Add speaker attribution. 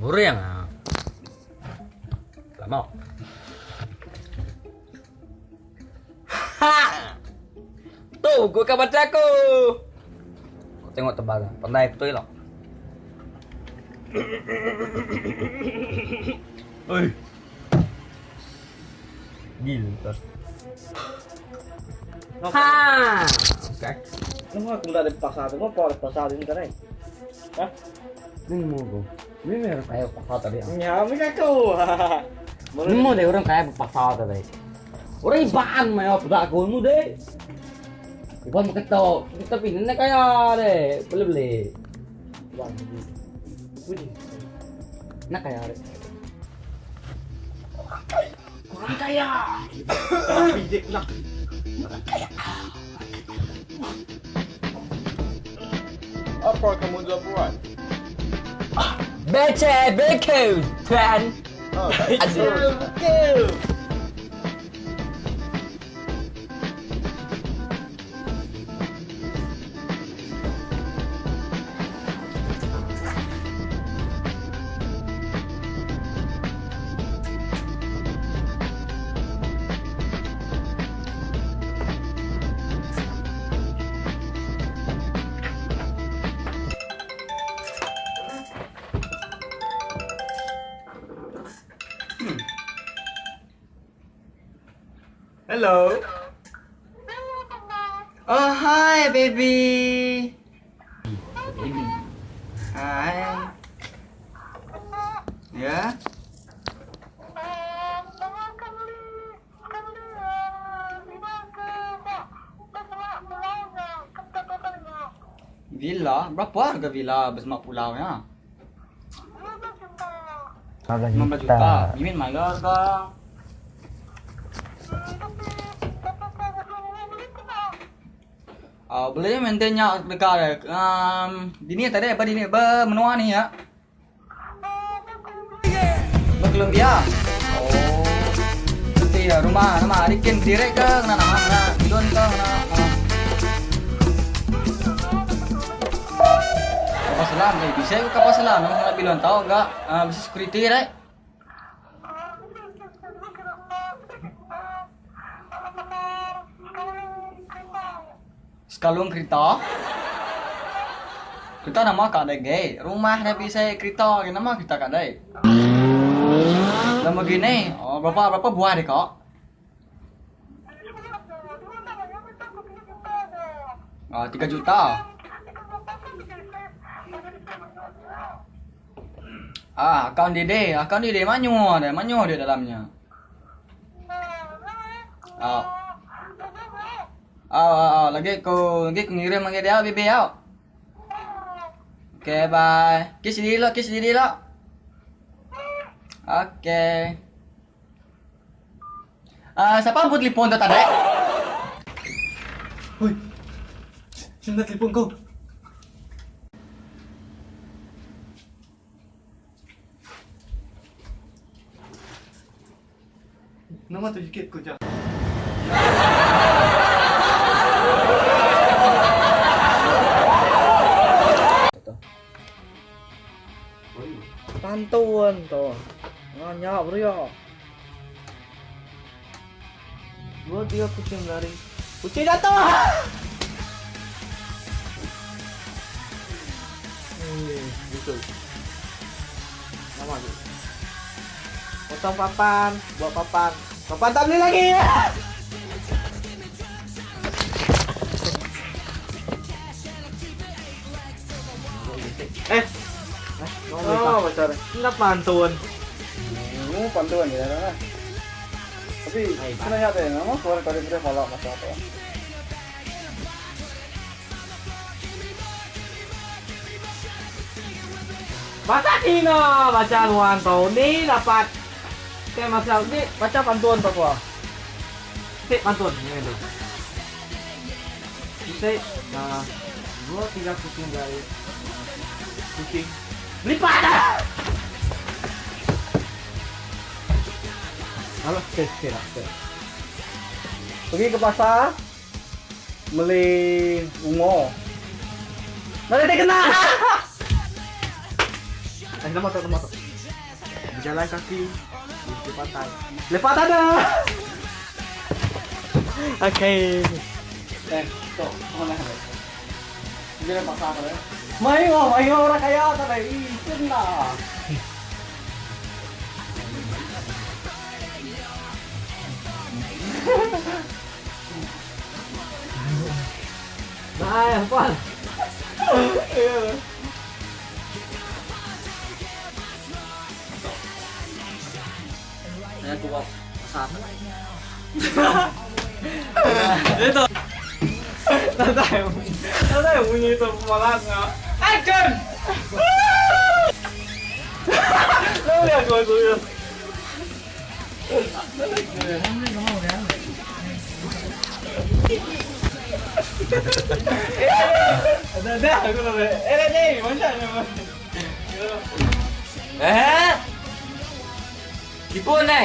Speaker 1: Boring ah. Lama. Ha! Tu buku ka baca aku. Kau tengok tebal. Pandai betul lah. Oi. Gila. Ha. Okay.
Speaker 2: Nama aku dah ada pasar tu, apa ada pasar ni kan? Ha?
Speaker 1: Ni mau go. Ni ni orang kaya pasar tadi.
Speaker 2: Ya, mi aku.
Speaker 1: Nemu deh orang kaya pasar tadi. Orang Iban mah ya budak aku nemu deh. Iban ketok, tapi ni kaya deh, boleh beli. Nak kaya deh. Orang kaya. Orang kaya.
Speaker 2: Bijik nak.
Speaker 3: Apa kamu dah buat?
Speaker 1: Baca buku, tuan.
Speaker 3: Oh,
Speaker 1: Aduh.
Speaker 4: Hello. Oh, hi, baby. Hi. Ya. Villa? Berapa harga villa bersama pulau ya? 15 juta. Mimin mana harga? Ah, boleh maintainnya dekat dini tadi apa dini ba menua ni ya? Ba Columbia. Oh. Nanti ya rumah nama bikin direk ke nama nama bilon ke nama. Kapal selam, eh, bisa ke kapal selam, nama bilon tahu enggak? Ah, bisa security rek. Sekalung kereta. Kereta nama kak ada gay. Rumah dah bisa kereta, ke nama kereta kak ada. Lamborghini. Oh, berapa berapa buah dia kak? Ah, 3 juta. Ah, akaun Dede, akaun Dede manyu ada, manyu dia dalamnya. Ah. Ah, ah, ah, lagi ku lagi ku ngirim lagi dia bibi au. Okay, bye. Kiss diri lo, kiss diri lo. Okay. Ah, siapa pun telefon tu tadi?
Speaker 2: Oi. Sino telefon kau? Nama tu sikit kau jah. Pantun tu. Nganyak beria. Dua tiga kucing lari. Kucing jatuh. Eh, betul. Nama tu. Potong papan, buat papan. Papan tak boleh lagi. Eh. Oh, macam ni. Nak pantun.
Speaker 3: Oh, pantun ya lah. Tapi sebenarnya ada nama keluar dari dia follow masa apa?
Speaker 2: Masa Cina baca luan tu ni dapat Saya masa ni baca pantun tu apa? Sik pantun ni tu. Sik nah dua tiga kucing dari kucing lipat dah. Halo, okey, okey lah, okey.
Speaker 3: Pergi ke pasar beli ungu.
Speaker 2: Nanti dia kena. Eh, nama tu, nama tu. Berjalan kaki di tepi pantai. Lepak tada. Okay.
Speaker 3: Eh, tu, mana ada? Dia pasal apa?
Speaker 2: Mayo, mayo orang kaya tak ada. Ih, senang. Nah, apa?
Speaker 4: Saya kuat pasal.
Speaker 2: Itu. Nadai. Nadai bunyi tu malas ngah. Action. Lalu dia aku aku. Dah dah aku dah. Eh ni macam ni.
Speaker 1: Eh? Kipon ni.